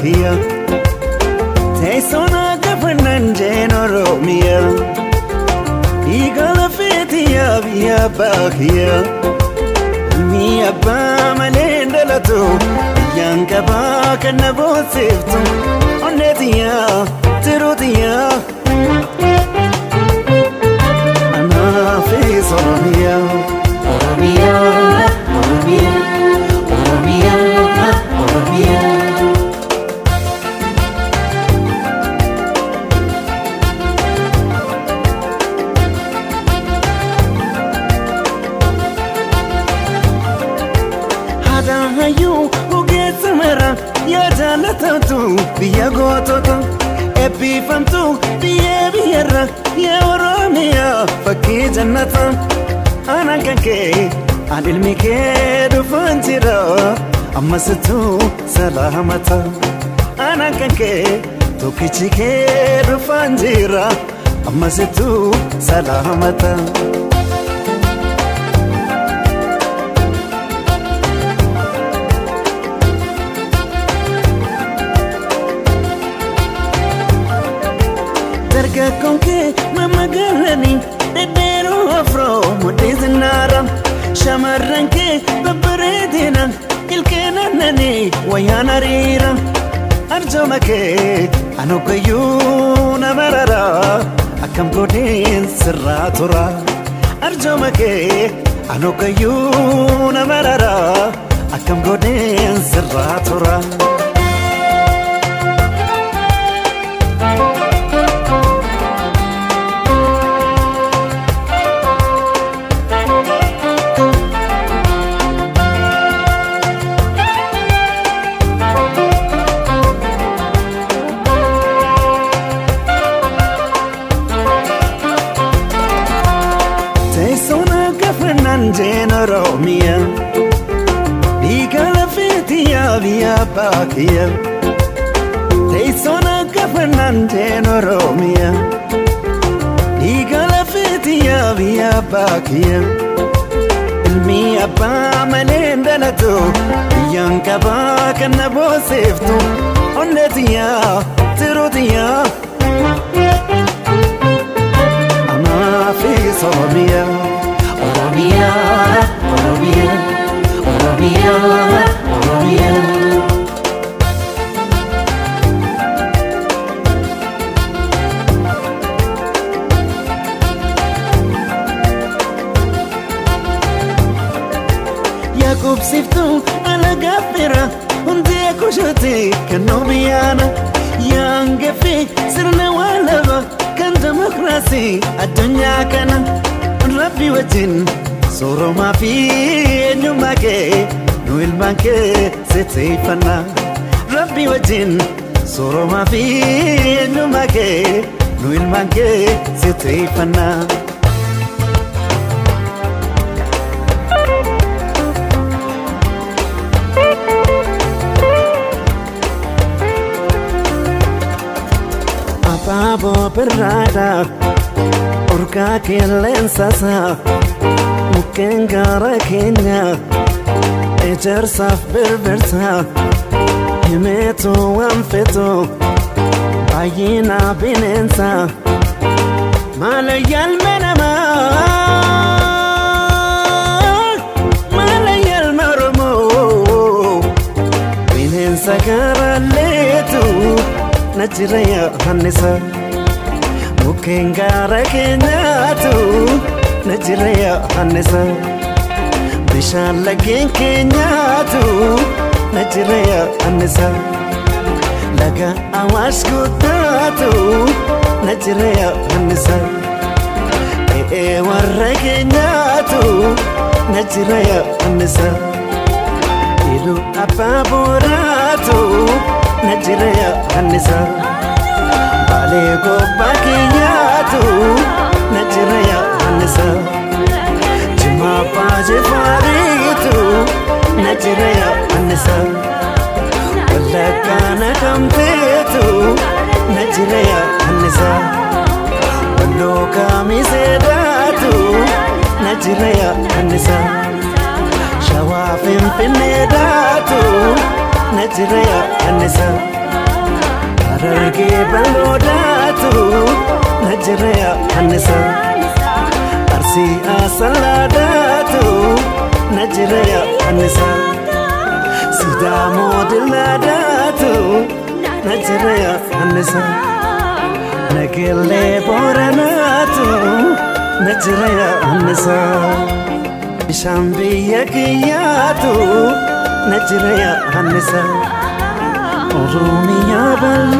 kiyya. Teessoo gafannan jeen Oromiyaa. Dhiiga lafeetiyyaa biyya abbaa kiyya. Ilmi abbaa malee hin dhalatu. Biyyaan qabaa kan na boonsiftu. Onneetiyyaa tiruutiyyaa. Anaafis Oromiyaa. Oromiyaa, Oromiyaa, Oromiyaa, Oromiyaa. Haadha hayyuu ogeessa mara yaa jaallatamtu biyya gootota eebbifamtu biyya biyyarra yaa Oromiyaa fakkii jannata. Anaan kan kee an ilmi kee dhufaan jira ammasittuu salaamata. Anaan kan kee tokkichi kee dhufaan jira ammasittuu salaamata. Dargaggoon kee mamagaalanii dhedheeroo afroo mudhii zinnaara. Shamarran kee babbareedina ilkeen aannanii wayyaan hariira. Arjooma kee anoggayyuu na marara akkam godheen sirraa tura. Arjooma kee anoggayyuu na marara akkam godheen sirraa tura. Teessoo gafannan jeen Oromiyaa. Dhiiga lafeetiyyaa biyya abbaa kiyya. Teessoo gafannan jeen Oromiyaa. Dhiiga lafeetiyyaa biyya abbaa kiyya. Ilmi abbaa malee hin dhalatu. Biyyaan qabaa kan na boonsiftu. Onneetiyyaa tiruutiyyaa. Anaafis Oromiyaa. Oromiyaa, Oromiyaa, Oromiyaa, Oromiyaa. Yaaqubsiftuu alagaa fira hundee kushuuti kan nu biyyaana. Yaangafi sirna waalaba kan demokiraasii addunyaa kana. Rabbi wajjin sooromaa fi eenyummaa kee nu ilmaan kee sitteeffanna. Rabbi wajjin sooromaa fi eenyummaa kee nu ilmaan kee sitteeffanna. Abaaboo birraadha urgaa qilleensasaa mukkeen gaara keenya ejersaaf birbirsa himeetu waan fetu baay'ina bineensa maala yaalme namaa maala yaalme Oromoo bineensa gaaraleetu na jira yaannisa. Mukkeen gaara keenyaatu na jira yaannisa. Bishaan laggeen keenyaatu na jira yaannisa. Laga Awaash guddaatu na jira yaannisa. E'ee warra keenyaatu na jira yaannisa. Iluu abbaa booraatu na jira yaannisa. Baalee gobbaa keenyaatu na jira yaannisa. Jimma abbaa jifaariitu na jira yaannisa. Wallaggaa naqamteetu na jira yaannisa. Walloo kaamiseedhaatu na jira yaannisa. Shawaa finfinneedhaatu na jira yaannisa. Najira yaa annisaa. Arsii asalaadaatu najira yaa annisaa. Sidaamoo dillaadaatu najira yaa annisaa. Nageellee Booranaatu najira yaa annisaa. Bishaan biyya kiyyaatu najira yaa annisaa. Oromiyaa bal'aa.